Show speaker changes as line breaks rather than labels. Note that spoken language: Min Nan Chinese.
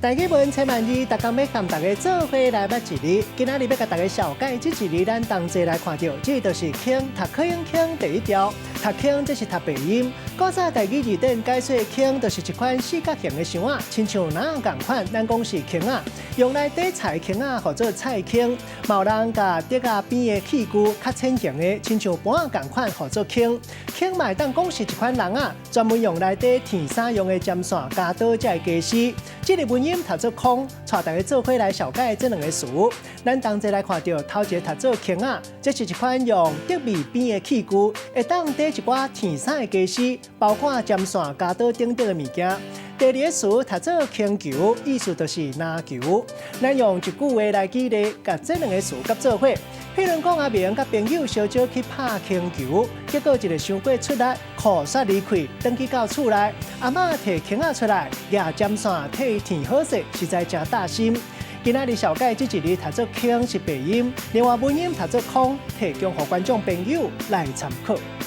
台語文千萬字，逐工欲佮大家做伙來捌一字。今仔日欲共大家紹介這一字，咱同齊來看著，這就是坑，讀可用坑第一條，讀坑這是讀白音。古早台語字典解說坑，就是一款四角形的箱仔，親像籃仝款，咱講是坑仔，用來貯菜坑仔，號做菜坑。嘛有人共竹仔編的器具較淺型的，親像盤仔仝款，號做坑。坑嘛會當講是一款籠仔，專門用來貯天衫用的針線、鉸刀這的家私。這个文音讀做空，帶大家做伙來紹介這兩个詞。咱同齊來看著頭一个讀做坑仔，這是一款用竹篾編的器具，會當貯一寡天衫的家私，包括針線、鉸刀等等的物件。第二个詞讀做坑球，意思就是籃球。咱用一句話來舉例，共這兩个詞佮做伙。譬如講，阿明佮朋友相招去拍坑球，結果一个傷過出力，褲煞離開，轉去到厝內，阿嬤提坑仔出來，舉針線替伊紩好勢，實在誠貼心。今仔日紹介這一字讀做坑是白音，另外文音讀做空，提供予觀眾朋友來參考。